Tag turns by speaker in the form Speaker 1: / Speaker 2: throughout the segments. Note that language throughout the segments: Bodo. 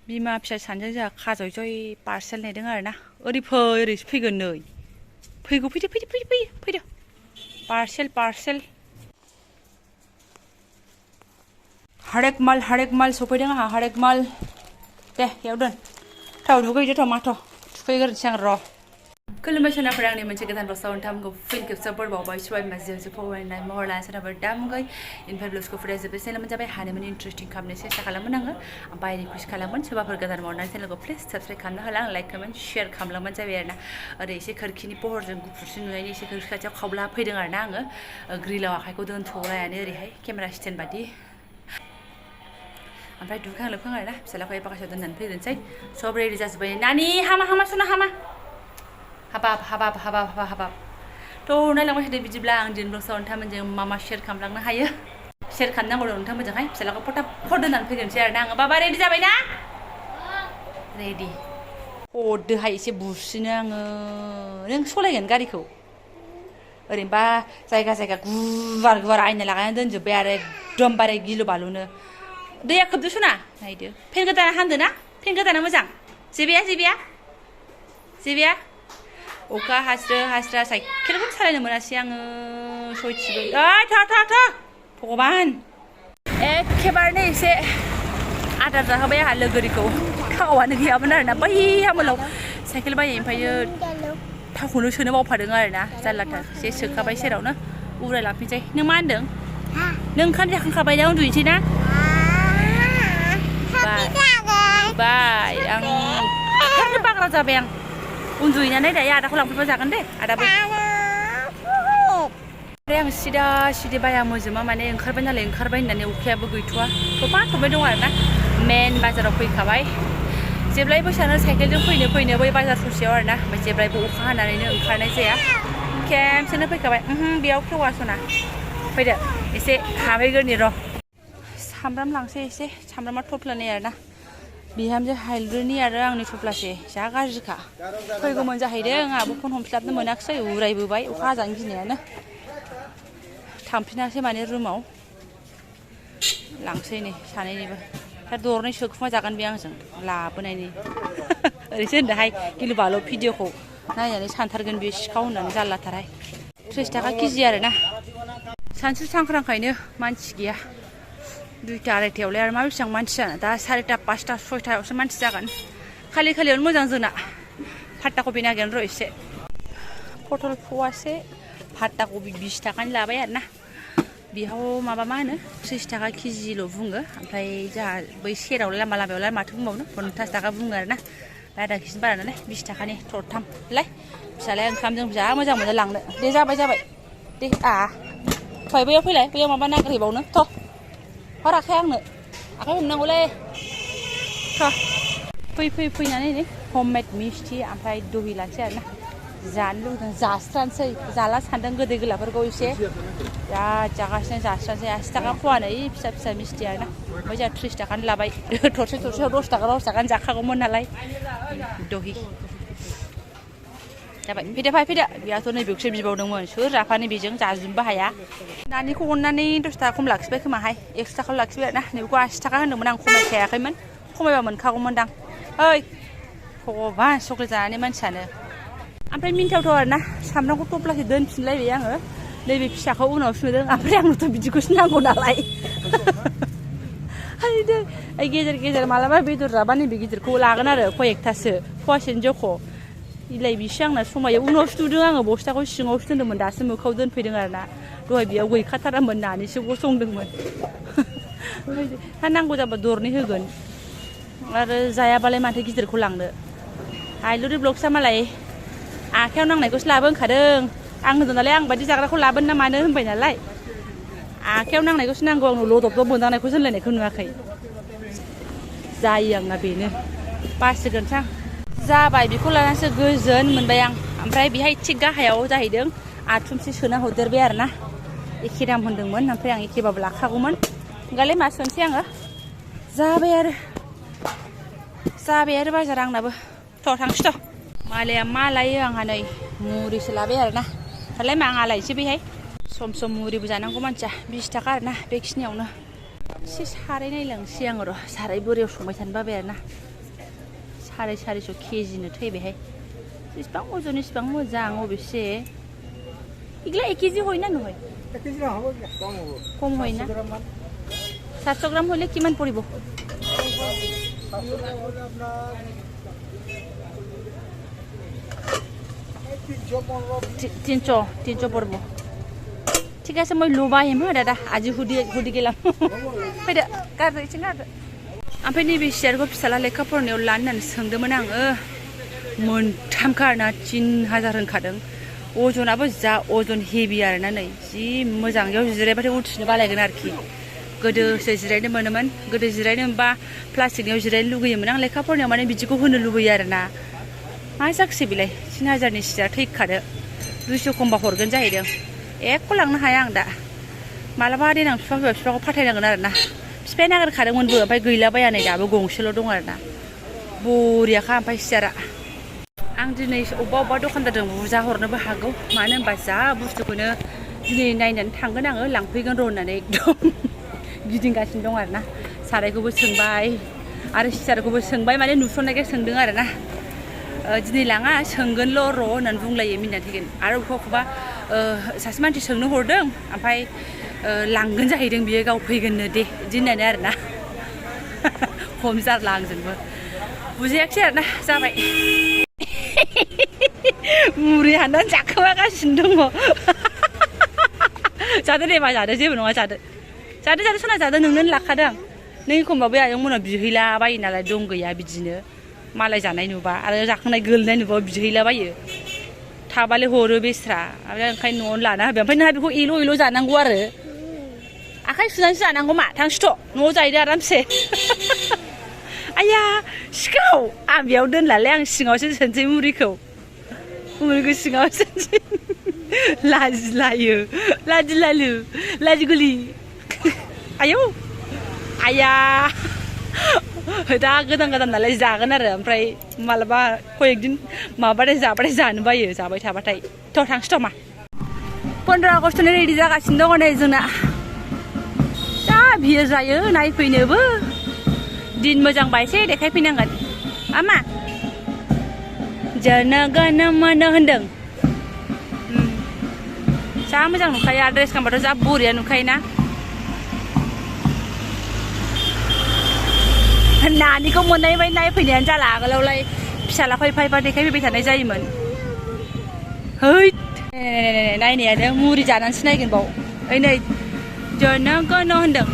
Speaker 1: बिमा फिसा सानैजों जोंहा खाजय जय पार्सेल नेदों आरो ना ओरै फै ओरैसो फैगोन नै फैगौ फैदो पार्सेल हरेक माल सफैदों आंहा हरेक माल दे याव दोन थाव दुगैदो थ' माथ' थुखैग्रोनोसै आं र' खुलुमबाय सोनाफोर आंनि मोनसे गोदान बक्सआव नोंथांमोनखौ फिन खेबसे बरबावबाय सबाय बिमाजों फरायनाय महर लाना सोनाफोर दामुगै इनफाय ब्लग्सखौ फराया जोबोद चेनेल जाबाय हानायमानि इन्टारेस्टिं खालामनो सेस्था खालामोन आङो ओमफ्राय रिकुवेस्ट खालामोन सोरबाफोर गोदान मावनानै चेनेलखौ प्लिज साबस्क्राइब खालामना होला आं लाइक कमेन्ट शेयार खालामलांबानो जाबाय आरोना ओरै एसे खोरखिनि पहरजों गुफुरसिन नुनायनि एसे खोरखि खाथियाव खावब्ला फैदों आरोना आङो ग्रिलाव आखाइखौ दोनथ'लायानो ओरैहाय केमेरा स्टेन्ड बादि ओमफ्राय दुगैखां लोबखां आरोना फिसालाखौ बागासाव दोननानै फैग्रोनोसै सब रेडि जाजोब्बाय नानि हामा सना हामा हाबाब थ' नायलांबाय थादो बिदिब्ला आं दिनै ब्लग्सआव नोंथांमोनजों मा शेयार खालामलांनो हायो शेयार खालामनांगौ दं नोंथांमोनजोंहाय फिसालाखौ फटाफट दोननानै फैग्रोनोसै आरोना आङो बाबा रेडि जाबाय ना रेडि हरदोहाय एसे बुसिनो आङो नों सलायगोन गारिखौ ओरैनोबा जायगा गुवार आयना लागायनानै दोनजोब्बाय आरो एकदमबारे गिलु बालुनो दैया खोबदो सना नायदो फेन गोदाना हानदो ना फेन गोदाना मोजां जेबिया अखा हास्रा साइकेलखौनो सालायनो मोनासै आङो सयथिबो थ' भगबान एखेबारे एसे आदार जाहोबाय आंहा लोगोरिखौ थावानो गैयामोन आरोना बै आमोलाव साइकेल बायो ओमफ्रायो थावखौनो सोनो बावफादों आरोना जारलाथार एसे सोखाबाय सेरावनो उराय लांफिनसै नों मा होनदों नों ओंखाम जाखांखाबाय दा उन्दुनोसै ना बाय आं ओंखारनो बाग्रा जाबाय आं उन्दुहैनानै दायो आदाखौ लांफैबा जागोन दे आदाबो ओमफ्राय आं सिदा बाया मोजोमा माने ओंखारबाय होननानै अखायाबो गैथ'वा थ'बाय दं आरोना मेन बाजाराव फैखाबाय जेब्लायबो सानो साइकेलजों फैनो बै बाजार ससेयाव आरोना ओमफ्राय जेब्लायबो अखा हानानैनो ओंखारनाय जाया खेमसेनो फैखाबाय बेयाव खेवा सना फैदो एसे हाबहैग्रोनि र' सामब्राम लांसै एसे सामब्रामा थफ्लानाय आरोना बिहामजो हाइलुरनि आरो आंनि थफ्लासे जा गाज्रिखा फैगौमोन जाहैदों आंहाबो फन हमस्लाबनो मोनाखिसै उरायबोबाय अखा हाजानो गिनायानो थांफिनासै माने रुमाव लांसै नै सानैनिबो दा दरनै सोखुमा जागोन बे आंजों लाबोनायनि ओरैसो होनदोंहाय गिलु बालु भिडिअखौ नायनानै सानथारगोन बेयो सिखाव होननानै जारलाथारहाय 30 थाखा केजि आरोना सानसु सांख्रांखायनो मानसि गैया 2टा 2:30आवलाय आरो मा बेसेबां मानसि जानो दा 4टा 5टा 6टायावसो मानसि जागोन खालियावनो मोजां जोंना फात्ता कबि नागिरनो र' एसे पटल फवासे फात्ता कबि 20 थाखानि लाबाय आरोना बेयाव माबा मा होनो 30 थाखा केजिल' बुङो ओमफ्राय जोंहा बै सेरावलाय लामायावलाय माथो बुंबावनो 50 थाखा बुङो आरोना आधा केजिनि बारा नालाय 20 थाखानि थरथामलाय फिसालाया ओंखामजों जा मोजां मोनो लांनो दे जाबाय दे फै बैयाव फैलाय बैयाव माबा नागिरहैबावनो थ' हराखै आंनो आखाइ हमनांगौलै थ' फैनानै नै हममेड मिस्थि ओमफ्राय दहि लानोसै आरोना जानो लुगैदों जास्रानोसै जाला सान्दों गोदै गोलाफोरखौ एसे जागासिनो जास्रानोसै 80 थाखा फवानै फिसा मिस्थि आरोना ओमफ्राय जोंहा 30 थाखानि लाबाय थरसेयाव 10 थाखानि जाखागौमोन नालाय दहि जाबाय फैदो बेयाथ' नैबेखौसो बिबावदोंमोन सोर जाफानो बेजों जाजोबनोबो हाया नानिखौ अननानै 10 थाखा खम लाखिबाय खोमाहाय 100 थाखाल' लाखिबाय आरोना नैबेखौ 80 थाखा होनदोंमोन आं खमायखायाखैमोन खमायबा मोनखागौमोनदां ओइ भगबान चक्लेट जानानै मानसियानो ओमफ्राय मिन्थावथाव आरोना सामब्रामखौ थफ्लासे दोनफिनलायबाय आङो नैबे फिसाखौ उनावसो नुदों ओमफ्राय आंनोथ' बिदिखौसो नांगौ नालाय गेजेर मालाबा बेदर जाबा नैबे गिदिरखौ लागोन आरो कयेकथासो फवासेनि जख' इलाय बिसो आंना समायो उनावसो नुदों आङो बस्थाखौ सिङावसो दोन्दोंमोन दासो मोखाङाव दोनफैदों आरोना दहाय बेयाव गैखाथारामोन नानैसो गसंदोंमोन हा नांगौ जाबा दरनै होगोन आरो जायाबालाय माथो गिदिरखौ लांनो हाइलुरि ब्लग्सआ मालाय आखायाव नांनायखौसो लाबोखादों आं होनदों नालाय आं बायदि जाग्राखौ लाबोनो ना मानो होनबाय नालाय आखायाव नांनायखौसो नांगौ आंनो लदब मोनदांनायखौ होनलायनायखौ नुवाखै जायो आंना बेनो बासिगोनसो आं जाबाय बेखौ लानानैसो गोजोन मोनबाय आं ओमफ्राय बेहाय थिग गाहायाव जाहैदों आथुमसे सोना हरदेरबाय आरोना एखे दाम होनदोंमोन ओमफ्राय आं एखेबाबो लाखागौमोन ओंखायलाय मा सोनसै आङो जाबाय आरो बाजारा आंनाबो थ' थांसै थ' मालाया मा लायो आंहा नै मुरिसो लाबाय आरोना दालाय मा आं आलायनोसै बेहाय सम मुरिबो जानांगौ मानसिया 20 थाखा आरोना बेखिनियावनो एसे साराय नायलांसै आङो र' साराय बोरियाव संबाय थानो बाबाय आरोना 450 केजिनो थैबायहाय इसिबां अजन इसिबां मोजां अबेसे इगला 1 केजि হয় না নহয়
Speaker 2: 1 কেজি না হবে কম হবে
Speaker 1: কম হয় না 700 গ্রাম হলে কিমান পড়িব 300 পড়ব ঠিক আছে মই লবা আহিম দাদা আজি হুদি গেলাম फैदो गारदो इथिं गारदो ओमफ्राय नैबे सियारखौ फिसाला लेखा फरायनायाव लानो होननानै सोंदोंमोन आङो मोनथामखा आरोना 3000 होनखादों अजनाबो जा अजन हेभि आरोना नै जि मोजां बेयाव जिरायबाथाय उथिनो बालायगोन आरोखि गोदोसो जिरायनो मोनोमोन गोदो जिरायनो मोनबा प्लास्टिकनियाव जिरायनो लुगैयोमोन आं लेखा फरायनायाव माने बिदिखौ होनो लुबैयो आरोना मा जाखोसै बेलाय 3000 नि सियार थैखादो 200 खमबा हरगोन जाहैदों एकखौ लांनो हाया आं दा मालाबा देनां बिफाखौ फाथायनांगोन आरोना बिफाया नागिरखादोंमोनबो ओमफ्राय गैलाबाया नै दाबो गंसेल' दं आरोना बरियाखा ओमफ्राय सियारा आं दिनै अबेबा दखानदारजों बुजा हरनोबो हागौ मानो होनबा जा बुस्थुखौनो दिनै नायनानै थांगोन आङो लांफैगोन र' होननानै एकदम गिदिंगासिनो दं आरोना सारायखौबो सोंबाय आरो सियारखौबो सोंबाय माने नुसननायखाय सोंदों आरोना दिनै लाङा सोंगोनल' र' होननानै बुंलायो मिनिनानै थैगोन आरो अबेखौबा सासे मानसि सोंनो हरदों ओमफ्राय लांगोन जाहैदों बियो गाव फैगोननो दे बिदि होननानै आरोना हमजारला आंजोंबो बुजायाखिसै आरोना जाबाय मुरि हाननानै जाखोमागासिनो दङ जादो दे मा जादो जेबो नङा जादो सना जादो नोंनो लाखादों नों एखमबा बै आयंमोनाव बिहैलाबायो नालाय दं गैया बिदिनो मालाय जानाय नुबा आरो जाखांनाय गोलैनाय नुबा बिहैलाबायो थाबालाय हरो बेस्रा ओमफ्राय ओंखायनो न'आवनो लाना होबाय ओमफ्राय नोंहा बेखौ एल' जानांगौ आरो आखाइ सुनानैसो जानांगौ मा थांसैथ' न'आव जाहैदो आरामसे आया सिखाव आं बेयाव दोनलालै आं सिङावसो सोनसै मुरिखौ सिङाव सोनसै लाजिगुलि आयौ आया दा गोदान नालाय जागोन आरो ओमफ्राय मालाबा कयेकदिन माबाथाय जानो बायो जाबाय थाबाथाय थ' थांसै थ' मा 15 आगस्टनि रेडि जागासिनो दङ नै जोंना जा भिर जायो नायफैनोबो दिन मोजांबा एसे देखायफैनांगोन मा जन गन मन होनदों जा मोजां नुखायो आरो ड्रेस गानबाथ' जा बरिया नुखायोना नानिखौ मोननाय बायदि नायफैनायानो जाला आगोलावलाय फिसाला फैफा देखायफैबाय थानाय जायोमोन है नायनायानो मुरि जानानैसो नायगोन बाव ओइ नै जन गन होनदों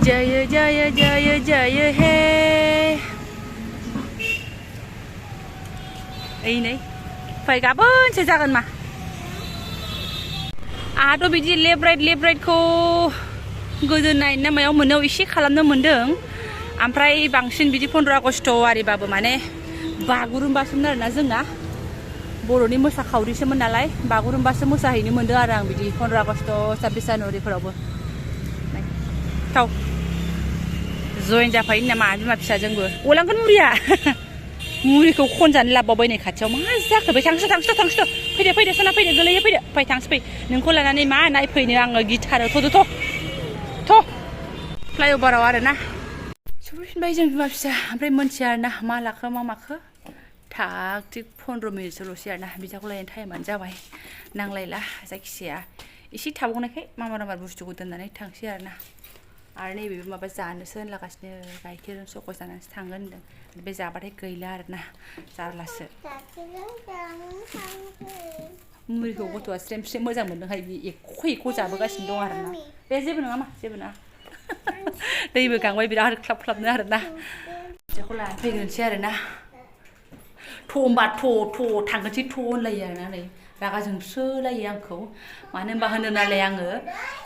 Speaker 1: जय जय जय जय हे ओइ नै फै गाबोनसो जागोन मा आहाथ' बिदि लेफ्ट राइटखौ गोदो नायनो मायाव मोननायाव एसे खालामनो मोन्दों ओमफ्राय बांसिन बिदि 15 आगस्ट आरिबाबो माने बागुरुम्बासोमोन आरोना जोंना बर'नि मोसाखावरिसोमोन नालाय बागुरुम्बासो मोसाहैनो मोन्दों आरो आं बिदि 15 आगस्ट 26 जानुवारिफोरावबो थाव जयेन जाफायो नामा बिमा फिसाजोंबो गलांगोन मुरिया मुरिखौ खनजानो लाबोबाय नै खाथियाव मा जाखो बे थांसै फैदो सना फैदो गोलैयो फैदो फै थांसै फै नोंखौ लानानै मा नायफैनो आङो गिथारो थ' फ्लाइअभाराव आरोना सफैफिनबाय जों बिमा फिसा ओमफ्राय मोनथिया आरोना मा लाखो मा माखो थाग थिग 15 मिनिटसोल'सै आरोना बिदाखौ लायनो टाइमानो जाबाय नांलायला जायखिजाया एसे थाबावनायखाय मामा बुस्थुखौ दोननानै थांसै आरोना आरो नैबेबो माबा जानोसो होनलागासिनो गाइखेर सक'स जानानैसो थांगोन होनदों बे जाबाथाय गैला आरोना जारलासो मुरिखौ गथ'आ स्रेम मोजां मोनदोंहाय बे एख' जाबोगासिनो दं आरोना बे जेबो नङा दैबो गांबाय बिराद ख्लाबनो आरोना बिदिखौ लानानै फैग्रोनोसै आरोना होनबा थांगोनसै होनलायो आरोना नै रागा जोंसोलायो आंखौ मानो होनबा होनो नालाय आङो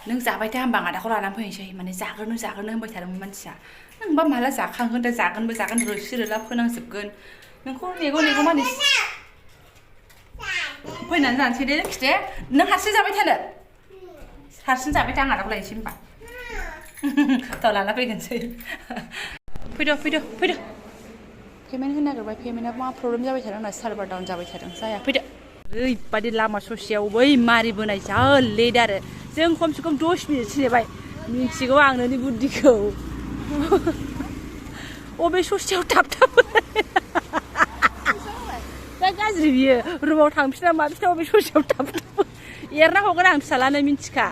Speaker 1: नों जाबाय था होनबा आं आदाखौ लानानै फैनोसै माने जाग्रोनो होनबाय थादोंमोन मानसिया नोंबा माला जाखांगोन दा जागोन रोसि रोला फोनांजोबगोन नोंखौ नेगौ माने फैनानै जानोसै दे खिथे नों हारसिं जाबाय थानो हारसिं जाबाय था आं आदाखौ लायनोसै होनबा थ' लाना फैगोनसै फैदो पेमेन्ट होनो नागिरबाय पेमेन्टआ मा प्रब्लेम जाबाय थादों आंना सार्भार डाउन जाबाय थादों जाया फैदो ओरैबायदि लामा ससेयाव बै मारिबोनाय जा लेट आरो जों खमसे खम 10 मिनिटसो नेबाय मिन्थिगौ आं नोंनि बुद्धिखौ अबे ससेयाव थाब दा गाज्रि बियो रुमाव थांफिना माफिना अबे ससेयाव थाब एरना हरगोन आं फिसालानो मिन्थिखा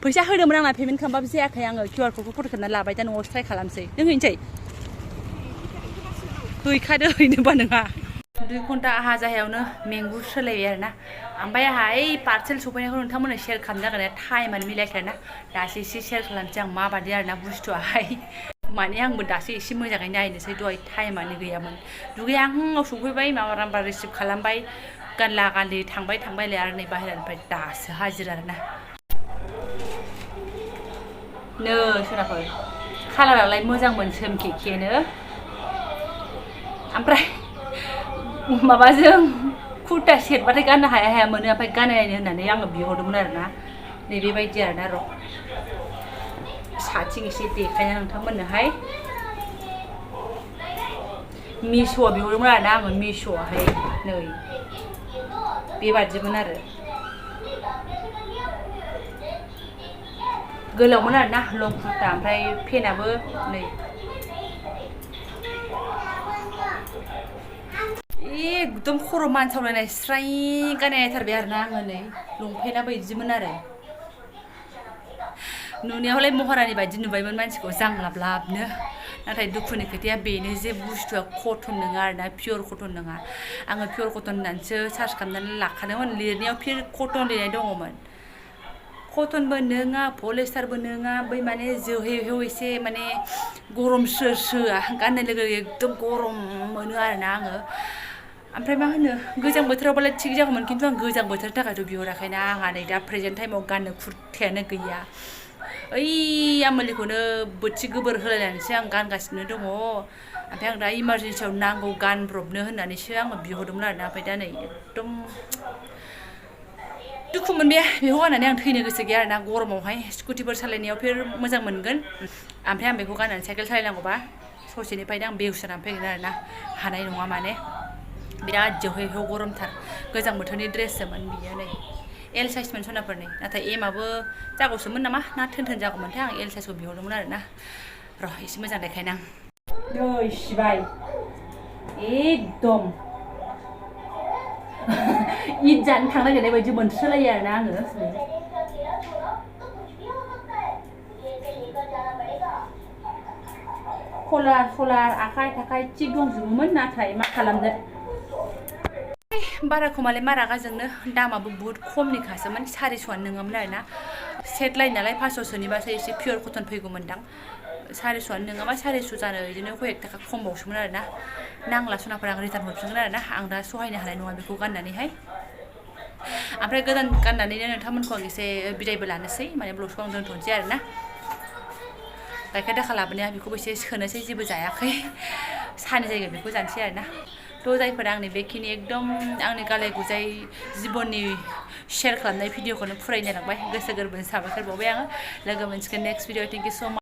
Speaker 1: फैसा होदोंमोन आंना पेमेन्ट खालामबाबो जायाखै आङो QR क'डखौ फट' खेबनानै लाबाय दा न'आवसो ट्राइ खालामसै नों हैनोसै हैखादो हैनोबा नोंहा 2 घन्टा आहा जाहायावनो मेंगु सोलायबाय आरोना ओमफ्राय आहा ओइ पार्सेल सफैनायखौ नोंथांमोननो शेयार खालामनो नागिरनाया टाइमानो मिलायाखै आरोना दासो एसे शेयार खालामसै आं माबादि आरोना बुस्थुआहाय माने आंबो दासो एसे मोजाङै नायनोसै दहाय टाइमानो गैयामोन दुगैहांआव सफैबाय माबा नाम्बार रिसिभ खालामबाय गानला गानलि थांबायलाय आरो नै बाहेरानिफ्राय दासो हाजिर आरोना नो सोनाफोर कालारालाय मोजांमोन सोमखेखेनो ओमफ्राय माबाजों कुर्ता सेटबाथाय गाननो हाया मोनो ओमफ्राय गाननायनो होननानै आङो बिहरदोंमोन आरोना नै बेबायदि आरोना र' साथिं एसे देखायना नोंथांमोननोहाय मिश'आव बिहरदोंमोन आरोना आङो मिश'आवहाय नै बेबादिमोन आरो गोलावमोन आरोना लं कुर्ता ओमफ्राय पेनाबो नै एकदम खर' मानसावलायनाय स्राय गाननायथारबाय आरोना आङो नै लंपेन्टआबो बिदिमोन आरो नुनायावलाय महारानि बायदि नुबायमोन मानसिखौ जांलाबलाबनो नाथाय दुखुनि खोथाया बेनो जे बुस्थुआ कटन नङा आरोना पियर कटन नङा आङो पियर कटन होननानैसो सार्च खालामनानै लाखादोंमोन लिरनायाव पियर कटन लिरनाय दङमोन कटनबो नङा पलिस्टारबो नङा बै माने जोहेव एसे माने गरम स्रोआ गाननाय लोगो एकदम गरम मोनो आरोना आङो ओमफ्राय मा होनो गोजां बोथोरावबालाय थिग जागौमोन खिन्थु आं गोजां बोथोरनि थाखायथ' बिहराखैना आंहा नै दा प्रेजेन्ट टाइमाव गाननो कुर्तायानो गैया ओइ आमोलिखौनो बोथि गोबोर होलायनानैसो आं गानगासिनो दङ ओमफ्राय आं दा इमारजेन्सियाव नांगौ गानब्रबनो होननानैसो आङो बिहरदोंमोन आरोना ओमफ्राय दा नै एकदम दुखु मोनबाय बेखौ गाननानै आं थैनो गोसो गैया आरोना गरमावहाय स्कुटिफोर सालायनायाव फेर मोजां मोनगोन ओमफ्राय आं बेखौ गाननानै साइकेल सालायनांगौबा ससेनिफ्रायनो आं बेहुस जानानै फैगोन आरोना हानाय नङा माने बिराद जोहेव गरमथार गोजां बोथोरनि ड्रेससोमोन बियो नै एल साइजमोन सनाफोरनि नाथाय एमआबो जागौसोमोन नामा ना थोन जागौमोनथाय आं एल साइजखौ बिहरदोंमोन आरोना र' एसे मोजां देखायनो आं नै सिबाय एकदम ईद जानो थांनो नागिरनाय बायदि मोनसोलायो आरोना आङो कलार आखाइ थाखाय थिग दंजोबोमोन नाथाय मा खालामनो बाराखौ मालाय मा रागा जोंनो दामाबो बुहुत खमनिखासोमोन 400आनो नङामोन आरोना सेट लाइन नालाय 500सोनिबासो एसे पियर कटन फैगौमोनदां 400आनो नङाबा 400 जानो बिदिनो कयेक थाखा खमबावसोमोन आरोना नांला सनाफोर आं रिटार्न हरफिनगोन आरोना आं दा सहायनो हानाय नङा बेखौ गाननानैहाय ओमफ्राय गोदान गाननानैनो नोंथांमोनखौ आं एसे बिदायबो लानोसै माने ब्लगखौ आं दोनथ'नोसै आरोना गाइखेर दाखा लाबोनाया बेखौबो एसे सोनोसै जेबो जायाखै सानि जायगायाव बेखौ जानोसै आरोना थ' जायफोरा आंनि बेखिनि एकदम आंनि गालाय गुजाय जिबननि शेयार खालामनाय भिडिअखौनो फरायनो लांबाय गोसो गोरबोनि साबायखर बावबाय आङो लोगो मोनसिगोन नेक्स्ट भिडिअ थेंक इउ स' माच